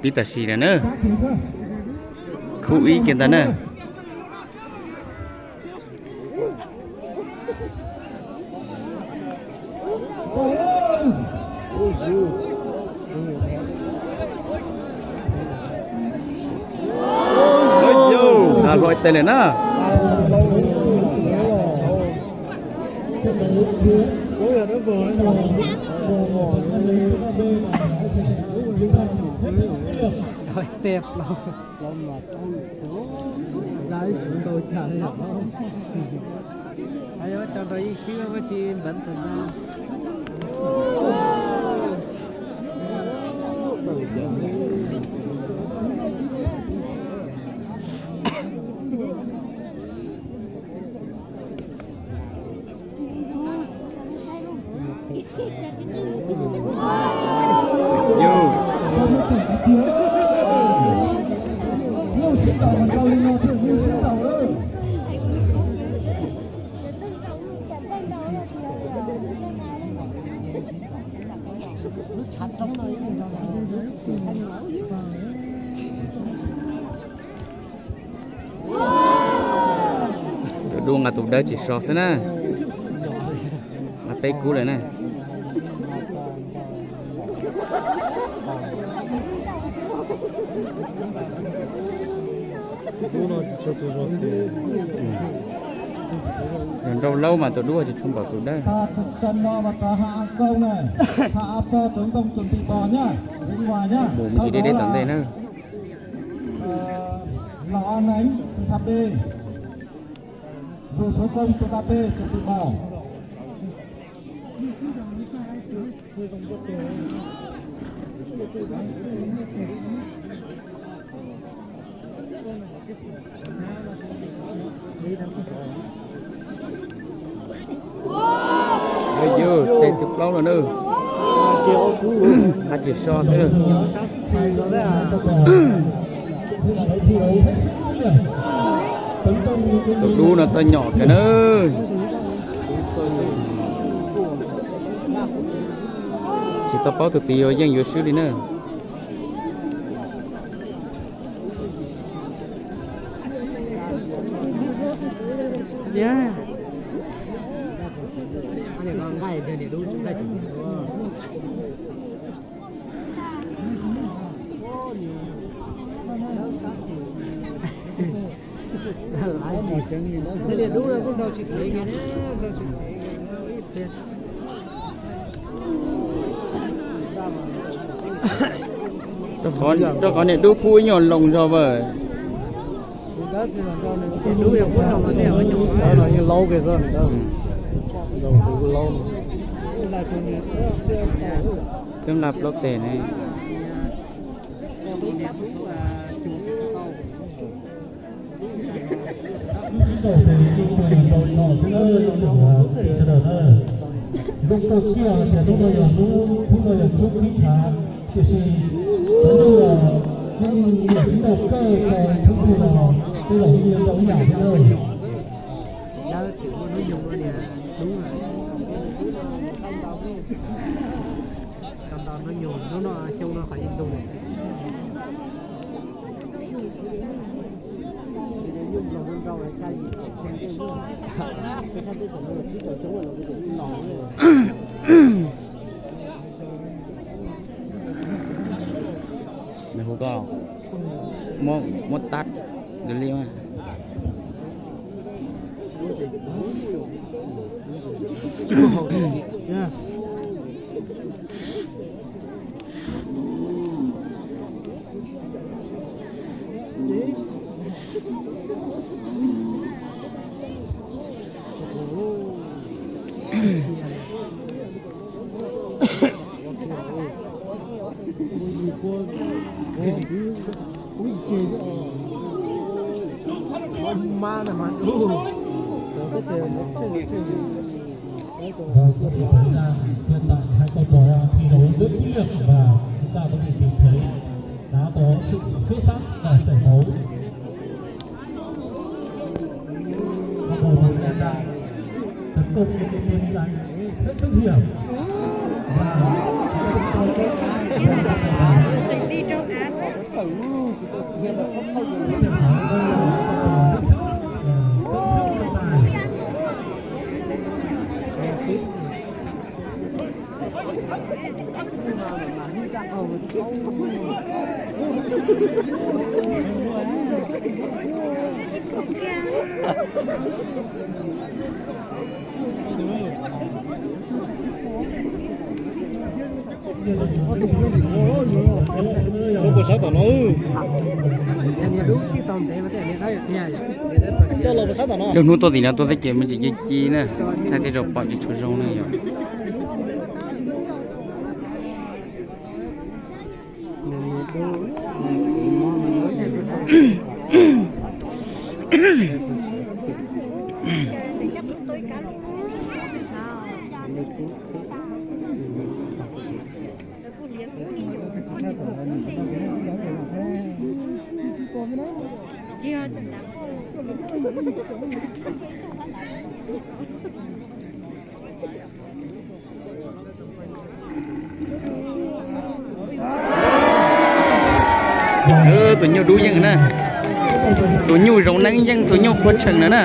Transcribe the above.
Ib tam sim lawm na, khub ib kiag ntag na. Hlo tes lawm na. Tes plaub los mas tau, ib ntau cas li os. Tso rau ib sib muab tsis npeev tus ntawd. Tus dub nqa tus dawb tsis so xwb na. Nqa peb kub lawm na. Yog nrau laub mas tus dub tsis tshua npaum tus dawb. Mus ntsis deb deb tom ntej na. Yus tes tus plaub lawm na. Nqa tsis so xwb. Tus dub no txom nyem kawg na. Tsis tau paub tus tid yuav yeej yuav swb li na. Niam dub no kuj nrau tsis thev, nrau tsis thev. Rau qhov niam dub kub ib nyuag loo zog vawm. Niam dub yog kub loo no tej no yeej laub kiag xwb. Twb nqa plaub tes ne. Ib tug tes yeej tsuas yog nrau li no xwb na, sawv daws na. Zoo kawg kiag hais tias hnub no yog hnub, hnub no yog hnub qhib tshav, tiam sis cov neeg uas yeej nyiam sib ntaus kawg rau hnub twg los peb los yeej ntaus ib yam thiab na. Tau ntau hnub nyoog, hnub no xyoo no qhov yeej ntug. Nws hu koj muab, muab tab dua li mas. Mas mas dub. Rồi có thể thấy rằng hiện tại hai cặp bò đang thi đấu rất quyết liệt và chúng ta có thể tìm thấy đã có sự xuất sắc ở giải đấu. Cặp bò Việt Nam đang tấn công những cái tên gái hết sức hiểm. Và Đi châu Á. Lub puas sab tom no. Coj los puas sab tom no. Lub hnub tuaj tim no tuaj teb ces me ntsis ci ci na, thaij tej zaum pom tsis tshua zoo na yom. Tus nyuj dub yeej na, tus nyuj zoo neeb yeej, tus nyuj khuab tsheej na na.